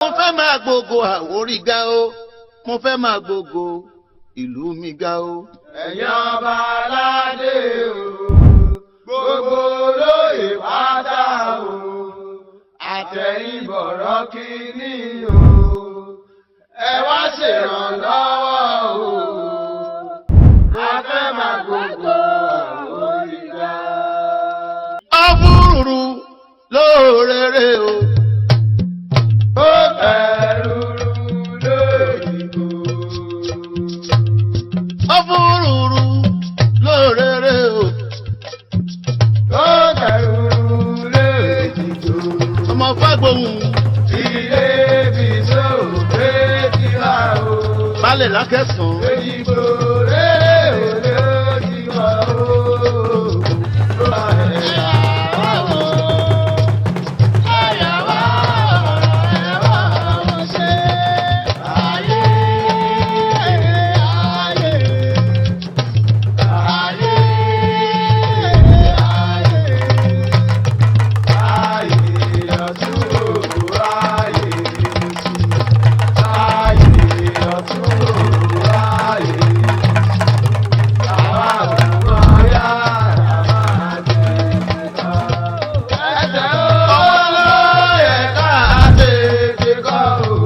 Mo fẹ́ máa gbogbo Àwórì ga o, mo fẹ́ máa gbogbo ìlú mi ga o. Ẹ̀yin ọba aládé o, gbogbo olóyè pátá o, àtẹ̀yìn bọ̀rọ̀ kínní o, ẹ wá ṣèrànlọ́wọ́ o, a fẹ́ máa gbogbo Àwórì ga. Ọ̀fúrúrú lóòrèrè o. Ó kẹrùrù lóyìnbó. Ọ̀fúrúrú lóòrèrè o. Ó kẹrùrù lóyìnbó. Ọmọ Fágbóhùn. Ilé bí sóògbé ti wá o. Balẹ̀ lákẹ́sàn-án. Èyíkò rere òde ó ti wá o. Ó wà ẹ̀yà wá o. Ẹ̀yà wá ẹ̀wá wọn ṣe. Ayé ayé ayé ayé. Ayé ọ̀tún o, ayé òsì. Ayé ọ̀tún o, ayé òsì. Àwa ò mọ yàrá máa tẹ̀lé kọ́. Ẹsẹ̀ ọmọ ló yẹ ká tètè kọ́ o.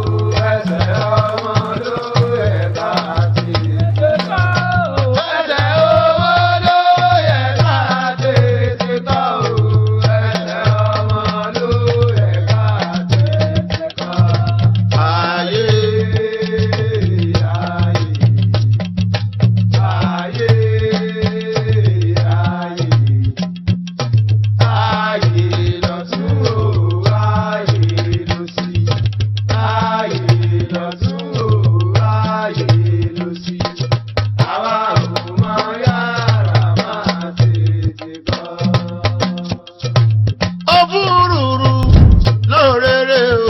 Ẹsẹ̀ ọmọ ló yẹ ká tètè kọ́. Ẹsẹ̀ ọmọ ló yẹ ká tètè kọ́ o. Ẹsẹ̀ ọmọ ló yẹ ká tètè kọ́. Ayé. Ayé, ayé, ayé, ayé lọ́tún o, ayé lósì, ayé lọ́tún o, ayé lósì. Àwa ò mọ yàrá máa tètè kọ́. Ọ̀fúrúrú lóòrèrè o.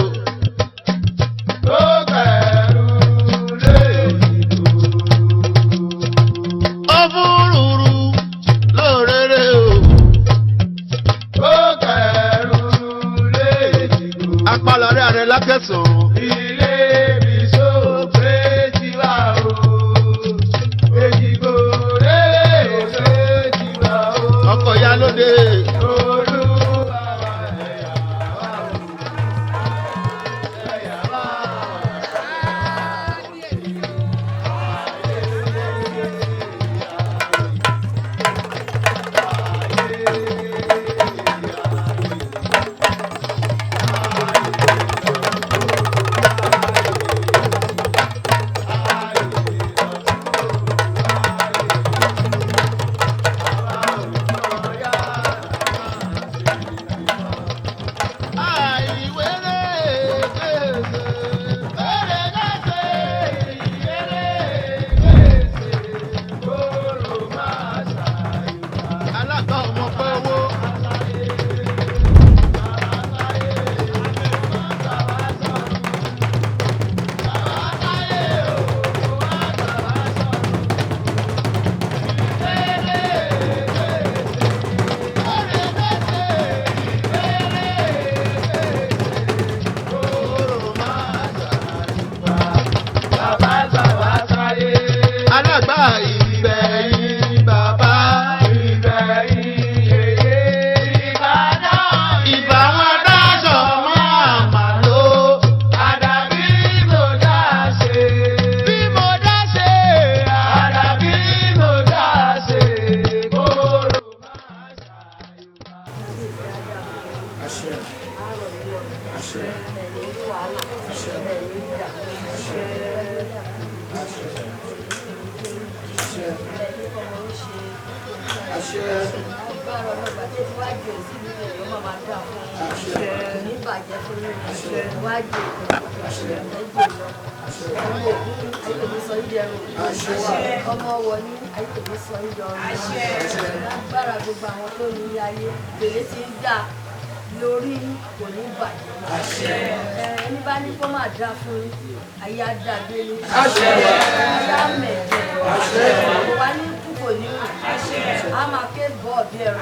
Ó kẹrù lóyìnbó. Ọ̀fúrúrú lóòrèrè o. Ó kẹrù lóyìnbó. Apalọ̀rẹ́ ààrẹ lákẹ́sàn-án. Ilé mi sóògbé ti wá o. Èjìgbò rere òṣè ti wá o. Ọkọ̀ ya lóde. Olúwa wa ẹ̀yà wá o. Ẹ̀yà wá Àìwéré kése. Wéré kése, ìwéré kése, kóró máa ṣàyùbá. Alága ọmọ pẹ́ owó. Alága ìgbẹ̀yìn bàbá. Ìbá wọn dáṣọ máa mà ló. Àdàbí mo dá ṣe. Bí mo dá ṣe. Àdàbí mo dá ṣe. Kóró máa ṣàyùbá. Agbára ọlọ́gbà tó ti wá jù sí ìlú rẹ̀ ló máa máa dà fún un ní bàjẹ́ fún yín wá jù ẹ̀jẹ̀ lọ ọmọ ògún ayé òní sọ yín dẹrù ọmọ wọ ní ayé òní sọ yín dọrùn agbára gbogbo àwọn tó ní ilé ayé tèlé ti ń dà lórí kò ní bàjẹ́ ẹni bá ní kó máa dá fún yín ayé á dà gbé ní ayé á mẹ̀jẹ̀ kò wá ní kú kò ní rùn a máa ké bọ́ọ̀ bí ẹ̀rọ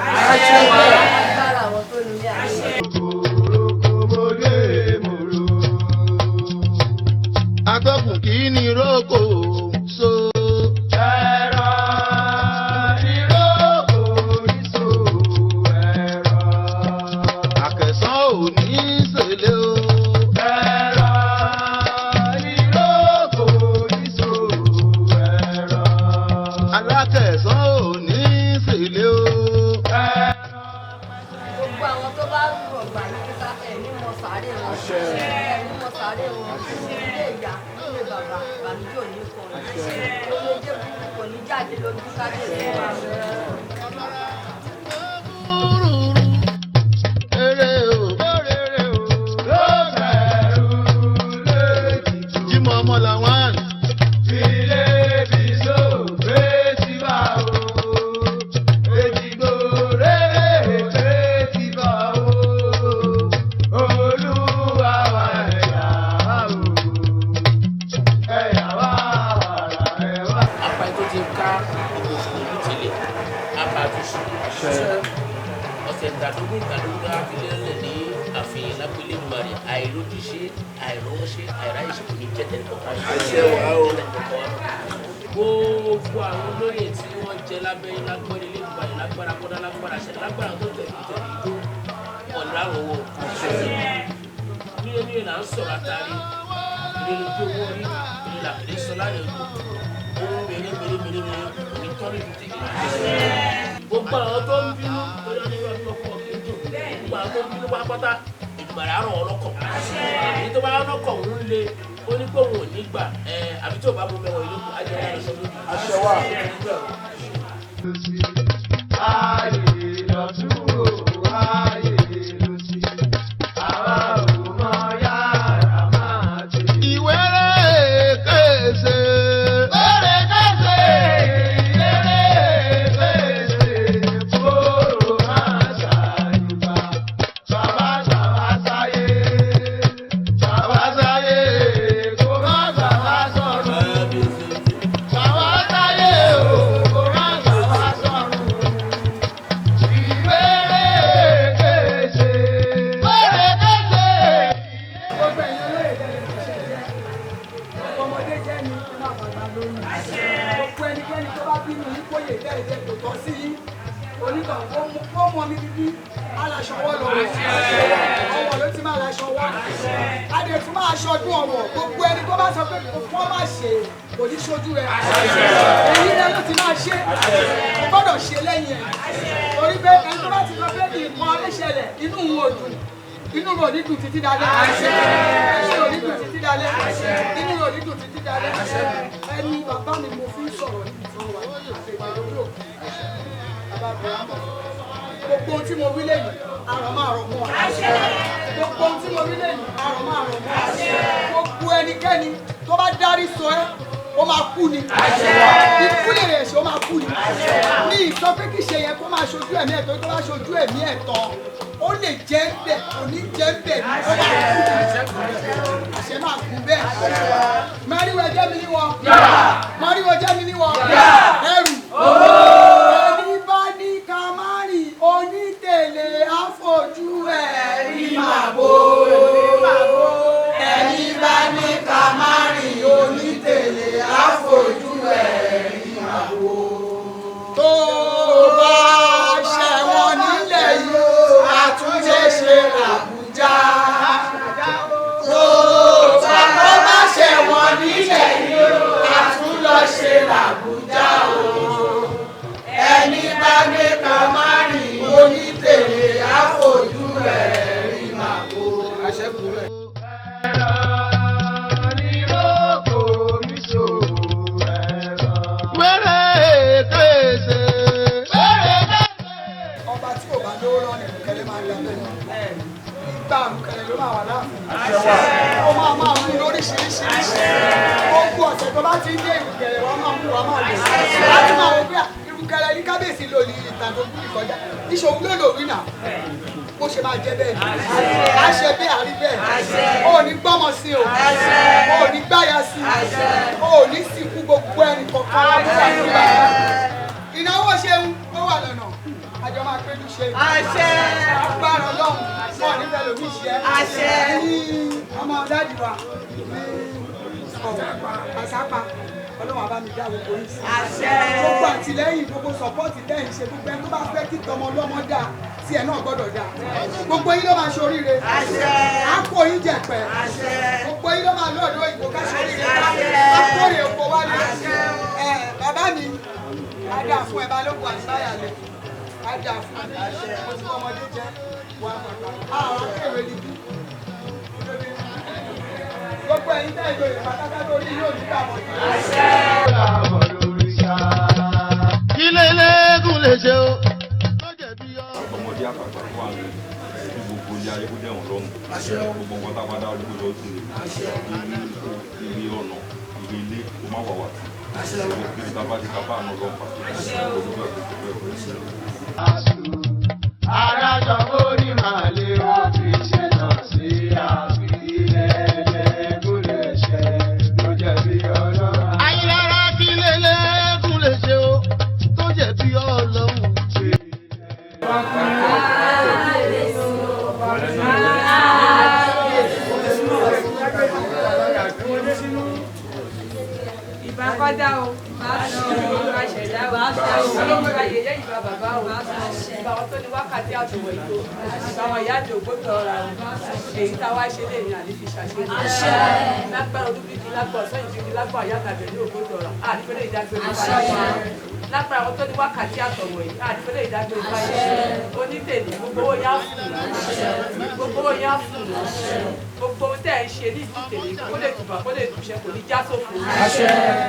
agbára àwọn tó ní ilé ayé. Kòrókòmọdé mòró. Atọ́kùn kì í ní rókò so. Ẹ̀rọ ìrókò ìṣó ẹ̀rọ. Àkẹsàn ò ní sèlé o. Ẹ̀rọ ìrókò ìṣó ẹ̀rọ. Alákẹ̀sán ò ní sèlé o. Gbogbo àwọn tó bá rọgbà yìí kíta ẹ̀ ní mọ sàárè wọn, ẹ̀ ní mọ sàárè wọn. Ilé ìyá, ilé bàbá, ìbànújẹ́ ò ní kàn yín. Omijé burúkú kò ní jáde lójú kábíyèsí wa. Eré o. Lórèrè o, ló bẹ̀rù lójijì. Jímọ̀ ọmọ làwọn. Ilé bìsó fèsìbà o, Èjìgbò rere fèsìbà o, Olúwa wa ẹ̀yà wa o, ẹ̀yà wa wàrà ẹ̀ wá. Apá tó ti ká ọkọ̀ òṣùwọ̀n ní tẹ́lẹ̀ apá àtúnṣe ọ̀sẹ̀ ìdádógún ìdádógún náà fi lélẹ̀ ní àfihàn lápẹ́lẹ́ ìmọ̀ràn àìrójúṣe, àìrọ́wọ́ṣe, àìráyèṣe kò ní jẹ́ tẹnìkọ̀kan tẹnìkọ̀kan wa. Gbogbo àwọn olóyè tí wọ́n jẹ lábẹ́ lágbọ́n ilé ìgbàlè lágbára kọ́dá lágbára ṣẹlẹ̀ lágbára tó tẹ̀lé tẹ̀lé tó ọ̀nà àrùn nílé nílé là ń sọ̀rọ̀ àtàrí ìrere tí owó rí ìrere làkèlè sọ láyé ikú ohun mèrè mèrè mèrè mèrè òní tọ́lú ìlú tèmi. Gbogbo àwọn tó ń bínú lórí ọdún yóò tó kọ́ kí n dùn, gbogbo àwọn tó ń bínú pátápátá ìgbàlá ràn ọ́ lọ́kọ̀. Èyí tó bá lọ́kọ̀ òun le ó ní pé òun ò ní gbà ẹ àbí tí ò bá mú mẹ́wọ̀n ìlú kù á jẹ́ wọn lọ sọ lójú. Ayé lọ́tún o, ayé lósì, àwa ò mọ yàrá máa tètè. Ìwéré kése. Wéré kése, wéré kése, kóró máa ṣàyùbá. Bàbá ṣàwá sáyé, ṣàwá sáyé, kó má ṣàwá sọ̀rọ̀. Ṣàwá sáyé o, kó má ṣàwá sọ̀rọ̀. Ìwéré kése, wéré kése. Gbogbo ẹ̀yin olóyè tẹ́lẹ̀ fi ṣe jẹ́ ọmọdé jẹ́ ni ẹ má bàgbà lórí. Gbogbo ẹnikẹ́ni tó bá bínú yín kóyè tẹ́lẹ̀ jẹ́ kò tọ́ sí yín onítàn kó mọ mi bíbí aláṣọwọ́ lọ́wọ́ ọwọ́ ló ti máa láṣọwọ́ adé tún máa ṣọdún ọwọ́. Gbogbo ẹni tó bá sọ pé kó má ṣe kò ní ṣojú rẹ, èyí rẹ ló ti máa ṣe, kò gbọ́dọ̀ ṣe lẹ́yìn ẹ̀, torí pé ẹni tó bá ti sọ pé nǹkan aléṣẹlẹ̀ inú òun ò dùn, inú rẹ̀ ò ní dùn títí dalẹ́, inú rẹ̀ ò ní dùn títí dalẹ́, inú rẹ̀ ò ní dùn títí dalẹ́. Ẹnu bàbá mi mo fi ń sọ̀rọ̀ níbi tí wọ́n wà àti ìpàdé orí òkè bàbá Abrahamu. Gbogbo ohun tí mo wí lẹ́yìn àrọ̀ máa rọ̀ mọ́ ọ. Gbogbo ohun tí mo wí lẹ́yìn àrọ̀ máa rọ̀ mọ́ ọ. Gbogbo ẹnikẹ́ni tó bá dárí sọ ẹ́ ó máa kú ni, ikú lè rẹ̀ ṣe ó máa kú ni. Ní ìsọ pé kí ṣe yẹn kó máa ṣojú ẹ̀mí ẹ̀ tó tó bá ṣojú ẹ̀mí ẹ̀ tán ó lè jẹ́ ń bẹ̀, kò ní jẹ́ ń bẹ̀ ni ó máa kú ni. Àṣẹ máa kú bẹ́ẹ̀. Mẹ́rìnwó jẹ́ mi níwọ̀, mẹ́rìnwó jẹ́ mi níwọ̀, ẹrù ẹni bá ní ká má rìn onítẹ̀lé àfojú ẹ̀ rí màbo. Ẹni bá ní ká má rìn onítẹ̀lé àfojú ẹ̀ rí màbo. Tó bá ṣẹ̀wọ̀n nílẹ̀ yìí àtúnṣe ṣe làbújá. Tó bá ṣẹ̀wọ̀n nílẹ̀ yìí àtúnlọ ṣe làbújá o. Ẹni bá ní ká má rìn onítẹ̀lé àfojú ẹ̀ rí màbo. Ẹ̀rọ ìrókò ìṣó ẹ̀rọ. Wéré kése. Wéré kése. Ọba tí ò bá lówó lọ́wọ́ ní ìrùkẹ̀rẹ̀ máa ń dà bẹ́ẹ̀. Ìgbà ìrùkẹ̀rẹ̀ ló máa wà láàfin. Ó máa máa mú lóríṣiríṣi. Gbogbo ọ̀sẹ̀ tó bá ti ń dé ìrùkẹ̀rẹ̀ wa máa mú wa máa lò. Láti máa wọ pé ìrùkẹ̀rẹ̀ ní kábíyèsí lò ní ìtàdógún ìkọjá. Ìṣòwò ló lò rí nà. Bó ṣe máa jẹ bẹ́ẹ̀ ni. A ṣe bẹ́ẹ̀ àrí bẹ́ẹ̀. O ò ní gbọ́mọ sí o. O ò ní gbáya sí. O ò ní sìnkú gbogbo ẹnì kọ̀ọ̀kan wa bó wà nígbà. Ìnáwó ṣeun ó wà lọ́nà. Àjọ máa péjú ṣe. Agbára Ọlọ́run wọn ní fẹ́ lómi ṣe. Ní ọmọ dáàdì wa ní kọ àṣàpá. Ọlọ́run á bá mi dá gbogbo yín sí. Gbogbo àtìlẹ́yìn, gbogbo sọ́pọ́ọ̀tì tẹ́ ń ṣe, gbogbo ẹni tó bá fẹ́ kí tọmọ ọlọ́mọ dáa tí ẹ náà gbọ́dọ̀ dáa. Gbogbo yín ló máa ṣoríire. Á kó yín jẹ̀pẹ̀. Gbogbo yín ló máa lọ́ọ̀dọ́ ìbò ká ṣoríire ká kórè oko wálé. Bàbá mi, á dáa fún ẹ, Balógun àṣàyàlẹ̀. Á dáa fún ẹ. Mo ti fọmọdé jẹ wà àwọn akéwé níbí. Gbogbo ẹ̀yin tẹ́ ìjòyè pátákó lórí yóò ní bàbọ̀ jù. Kí lélẹ́gùn lè ṣe o. Ọmọdé àtàgbà tó wà ní gbogbo ilé ayé kó dẹ̀wọ̀n lọ́rùn. Gbogbo nǹkan tá a bá dá olúgbò lọ sí ilé ọ̀nà ilé ilé kó má wà wà sí. Ibi tá a bá ti ká bá àná ọlọ́run pàṣẹ. Adájọ́ mórí màlẹ́ ó fi ṣe náà sí àbílẹ̀ lẹ́gùn lè ṣe ló jẹ̀bi ọlọ́run. Ayélujára kí lélẹ́gùn lè ṣe o tó jẹ̀bi ọlọ́run. Ìbá kọ́dá o, ìbá ṣẹ̀dá o, ìbá yèyé, ìbá bàbá o, ìbá wọn tó ní wákàtí àtòwọ̀ ètò, ìbá wọn ìyá àjò ògbótò ọ̀rà o, èyí tá a wá ṣe lè ní àlefi ṣàṣe. Lágbára olúbíkí, lágbára ọ̀sán ìbíkí, lágbára ìyá tàbí ní ògbótò ọ̀rà, ànífẹ́lẹ́ ìdágbére fáyé. Lágbára àwọn tó ní wákàtí àtọ̀wọ̀ yìí, ànífẹ́lẹ́ ìdágbére fáyé. Onítèlé, gbogbo owó yá fún un, gbogbo owó yá fún un, gbogbo ohun tẹ́ ẹ̀ ń ṣe ní ìlú tèlé kó lè tùbà kó lè tùṣẹ́ kò ní já sófo.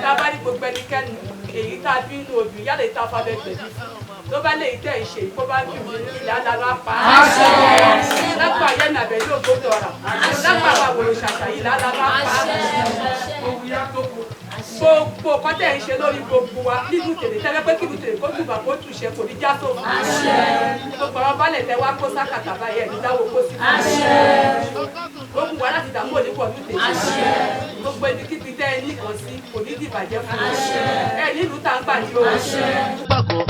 Tá a bá ní gbogbo ẹnikẹ́ni èyí tá a bí inú obì yálà èyí tá a fabẹ́ gbẹ̀bí tó bá lè tẹ́ ẹ̀ ṣe kó bá bí òun ilẹ̀ aláró apá. Lápá ayé nàbẹ̀ ní ògbódò ọ̀rà, lápá àwọn àwòrán ṣàṣà yìí láláró apá. Gbogbo kọ́tẹ́ ń ṣe lórí gbogbo wa nínú tèlé tẹ́lẹ̀ pé kí ìlú tèlé kó tùbà kó tùṣẹ́ kò ní já sófo. Gbogbo àwọn balẹ̀ tẹ wá kó sákàtà báyẹ̀ ní dáwọ́ kó sí. Gbogbo wa láti dààmú òní pọ̀ ní tèlé. Gbogbo ibikíbi tẹ́ ẹ nìkan sí kò ní dìbàjẹ́ fún ẹ nílùú tá ń gbàdí o. Pàkọ́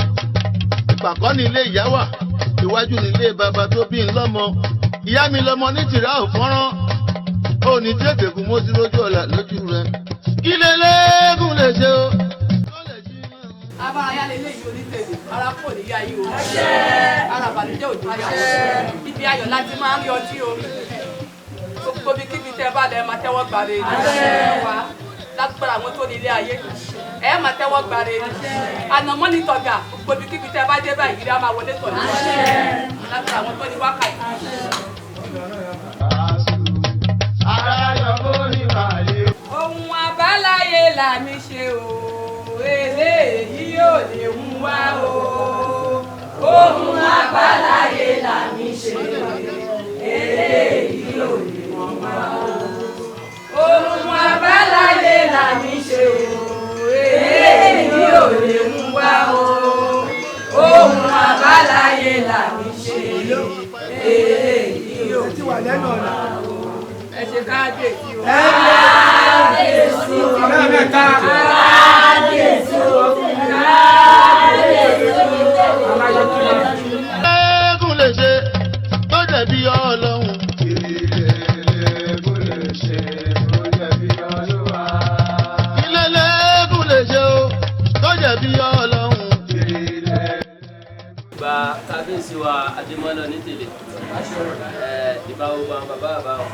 ìpàkọ́ ní ilé ìyá wà, iwájú ní ilé bàbá tó bí ń lọ́mọ. Ìyá mi lọ́mọ ní tìrá ò fọ́nrán. Ó ní tí èdè kù mọ́ sí lójú ọ̀la lójú rẹ̀. Kí lélẹ́gùn lè ṣe o. Abára yá lélẹ́yìí onítẹ̀lé, ara kò ní yá yìí o. Ara bàlújẹ́ òjò yá o. Ibi ayọ̀ láti máa ń rí ọtí o. Gbogbo ibikíbi tẹ́ bá lọ ẹ máa tẹ́wọ́ gbàre ni. Lágbára àwọn tó ní ilé ayé, ẹ máa tẹ́wọ́ gbàre ni. Ànàmọ́ ní tọ̀gà, gbogbo ibikíbi tẹ́ bá dé báyìí rí a máa wọlé tọ̀ ní. Lágbára àwọn tó ní wákàtí. Adájọ́ mórí màlẹ́. Ohun àbáláyé làmì ṣe o, eléyìí ò lè mú wá o. Ohun àbáláyé làmì ṣe o, eléyìí ò lè mú wá o. Ohun àbáláyé làmì ṣe o, eléyìí ò lè mú wá o. Ohun àbáláyé làmì ṣe o, eléyìí ò lè mú wá o. Ẹ ṣe káàbíyèsí o. Káàbíyèsí o. Káàbíyèsí o. Káàbíyèsí o. Lélẹ́gùn lè ṣe tó jẹ̀bi ọlọ́run. Lẹ́gùn lè ṣe ló jẹ̀bi ọlọ́wà. Kí lélẹ́gùn lè ṣe o tó jẹ̀bi ọlọ́run. Gba kábíyèsí wa Adémọ́lá Onítèlé, ìbá gbogbo àwọn bàbá bàbá o,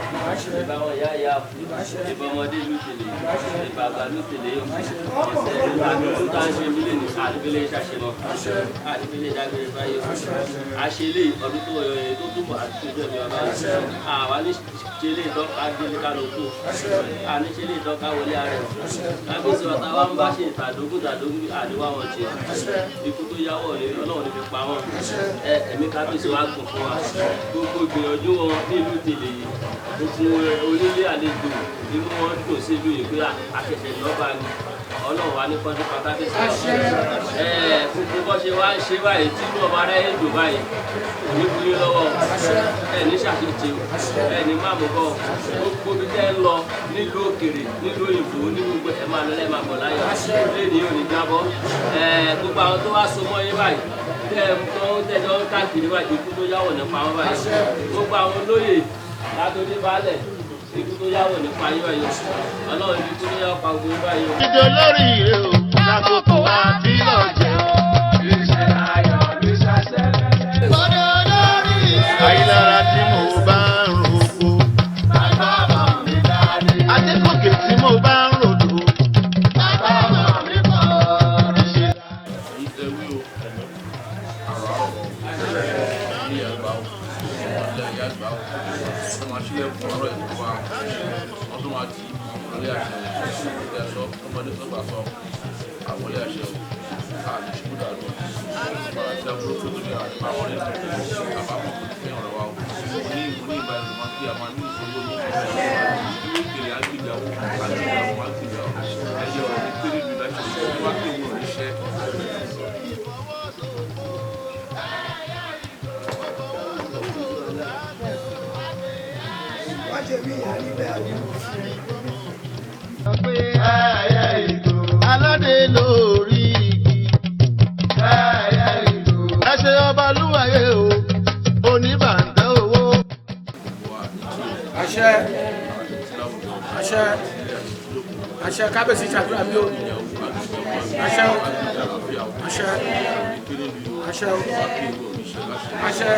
ìbá wọn ìyá ìyá o, ìbá ọmọdé ìlú tèlé, ìbá àgbà ìlú tèlé o. Ẹsẹ̀ àdúgbò tá à ń ṣe mílíọ̀nù ní àdìbílẹ̀ ṣàṣemọ́, àdìbílẹ̀ dágbére báyìí o. Àṣelé ọdún tó tó túbọ̀ àti tó jẹ́ mi bàbá yìí. Àwa ní ṣe lè tọ́ka délé ká ló kú, àní ṣe lè tọ́ka wọlé ara ẹ̀. Kábíyèsí wa táwa ń bá ṣe ìtàdógún tàdógún àdéhùn àwọn tiẹ̀. Ikú tó yáwọ̀ ní Ọlọ́run ní fi pa wọ́n. Ẹ̀mí kábíyèsí wa gùn fún wa. Gbogbo ìgbìyànjú wọn nílùú tèlé yìí, gbogbo onílé àlejò inú wọn dùn sí ìlú yìí pé àṣẹ̀ṣẹ̀ lọ́ba ni. Ọlọ́run wa ní kọ́ńtù pàtàkì sí ọ. Gbogbo bọ́ ṣe wá ń ṣe báyìí tí inú ọba rẹ̀ ń dùn báyìí kò ní kúlé lọ́wọ́ ẹ ní ṣàṣetì o, ẹ ní má mú bọ́. Gbogbo ibi tẹ́ ń lọ nílùú òkèrè, nílùú òyìnbó, ní gbogbo ẹ máa lọ lẹ́ẹ̀ máa bọ̀ láyọ̀. Lẹ́ni ò ní jábọ́. Gbogbo àwọn tó wá so mọ́ yín báyìí tẹ́ ẹ tó ń tẹ́jọ́ ń káàkiri báyìí ikú tó yáwọ̀ nípa wọn báyìí. Gbogbo àwọn olóyè látòdì baálẹ̀ Ikú tó yáwó nípa yín báyìí o. Ọlọ́run ikú tó yáwó pa gbogbo yín báyìí o. Ìjọ lórí ire o, lákòókò àti lọ́jẹ̀. Àyílára tí mo bá ń roko. Adégòkè tí mo bá ń ròdò. Èyí tẹ wí o, àrò àrò ilé àgbà o, ilé ìyá àgbà o, wọ́n máa ṣílẹ̀ fún ọ̀rọ̀ ìlú wa, wọ́n tún máa tì í ilé àṣẹ ilé aṣọ ọmọdé tó gbà sọ àwọn ilé àṣẹ o, àti ṣubú dànù, àti àbúrò tó tóbi àti máa wọlé àbámọ̀ kò ní fẹ́ràn wa o. Mo ní mo ní ìbá ìlú máa kí a máa ní ìṣòro ní ìṣòro àgbèjà o, àgbèjà o, àgbèjà o, ẹyẹ ọ̀rọ̀ ní péré mi láti ṣe wá kí òun ò ní ṣẹ́. Aládé lórí igi. Ẹ ṣe ọba lúwàyé o, oníbàǹtẹ́ owó. Àṣẹ, àṣẹ, àṣẹ, kábíyèsí ṣàdúrà mi o. Àṣẹ o, àṣẹ, àṣẹ o, àṣẹ.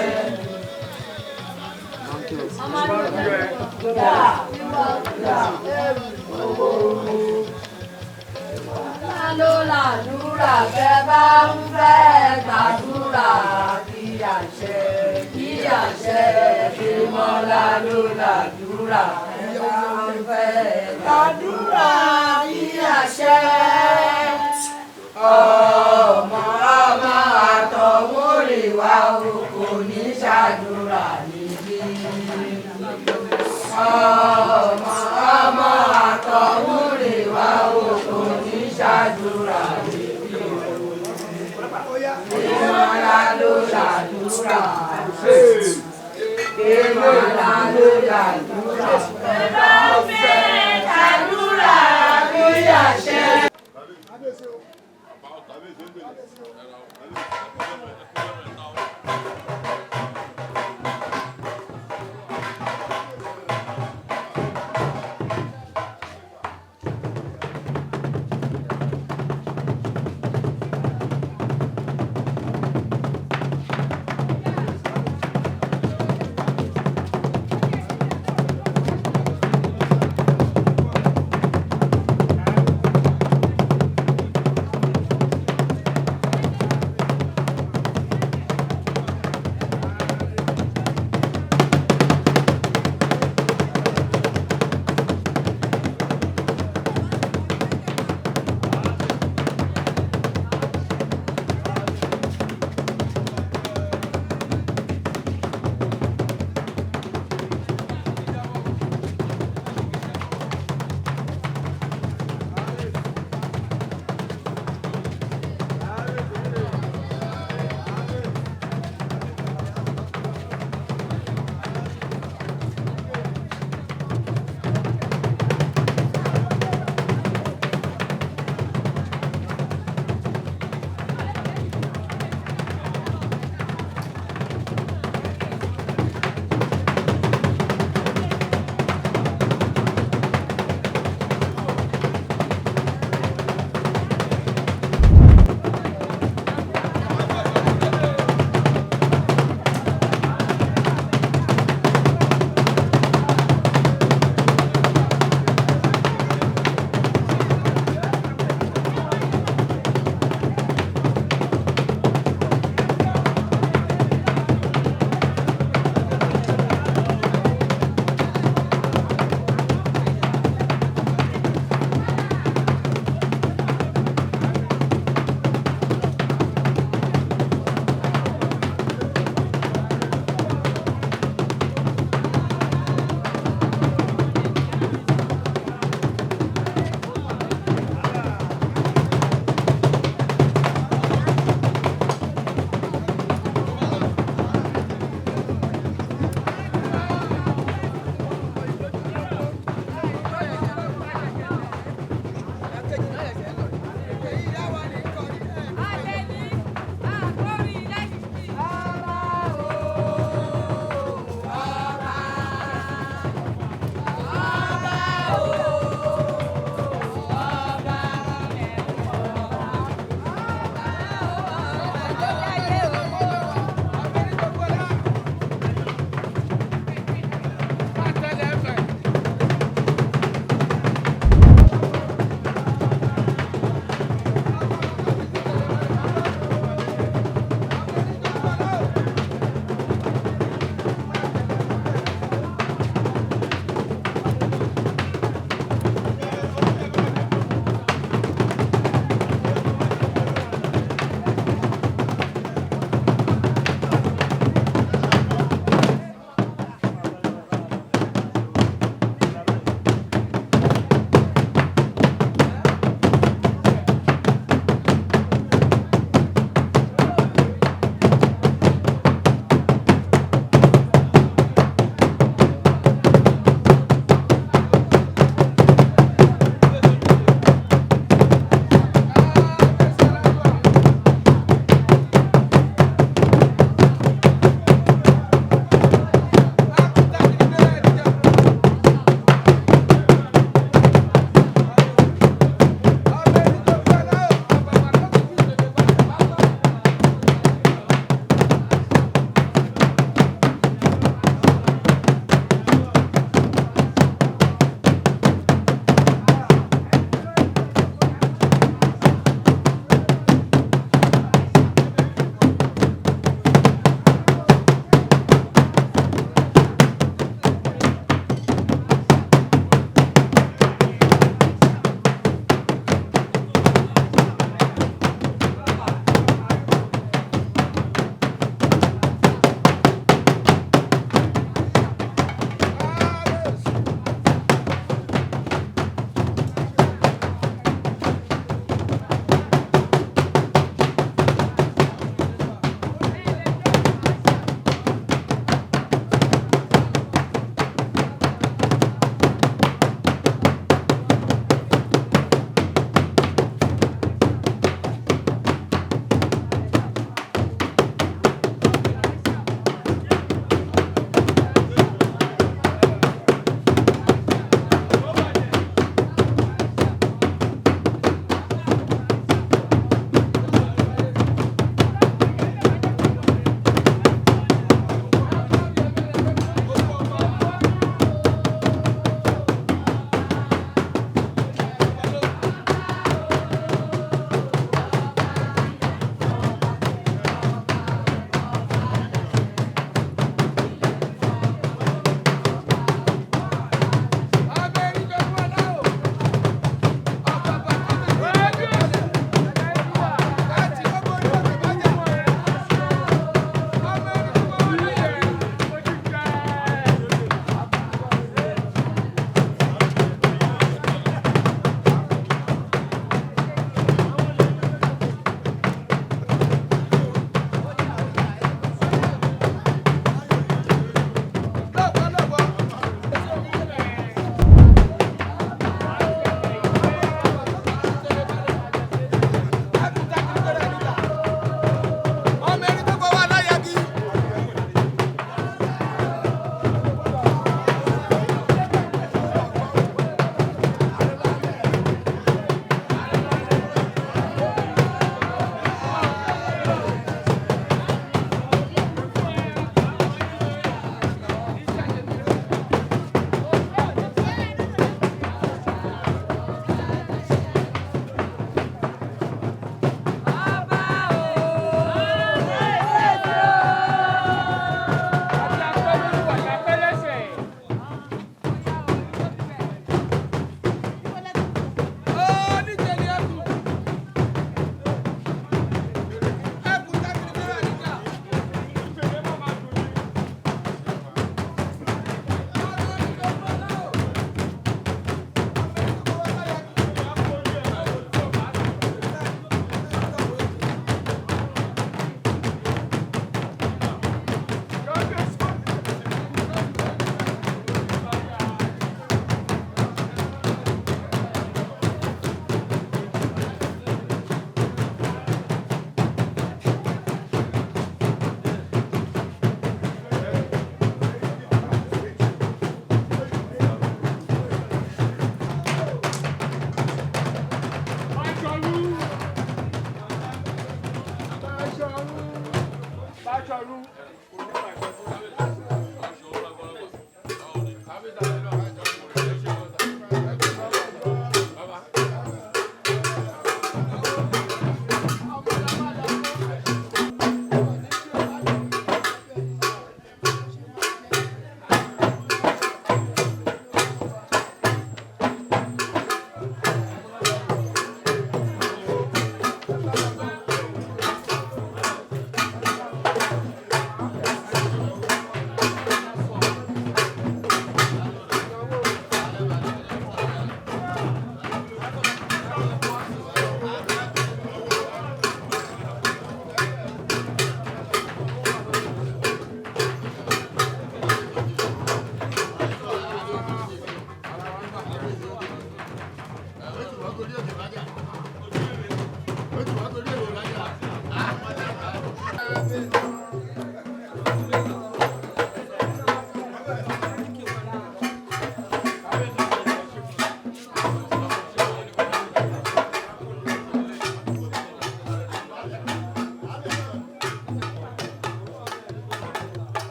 Ló làdúrà bẹ́ bá ń fẹ́ gbàdúrà kí àṣẹ kí àṣẹ Dèmọ́lá ló làdúrà bẹ́ bá ń fẹ́ gbàdúrà kí àṣẹ. Ọmọ ọmọ àtọ̀húnrìnwá o kò ní ṣàdúrà níbí. Ọmọ ọmọ àtọ̀húnrìnwá o kò ní ṣàdúrà níbí o. Dèmọ́lá ló làdúrà. Dèmọ́lá ló làdúrà. Bá fẹ́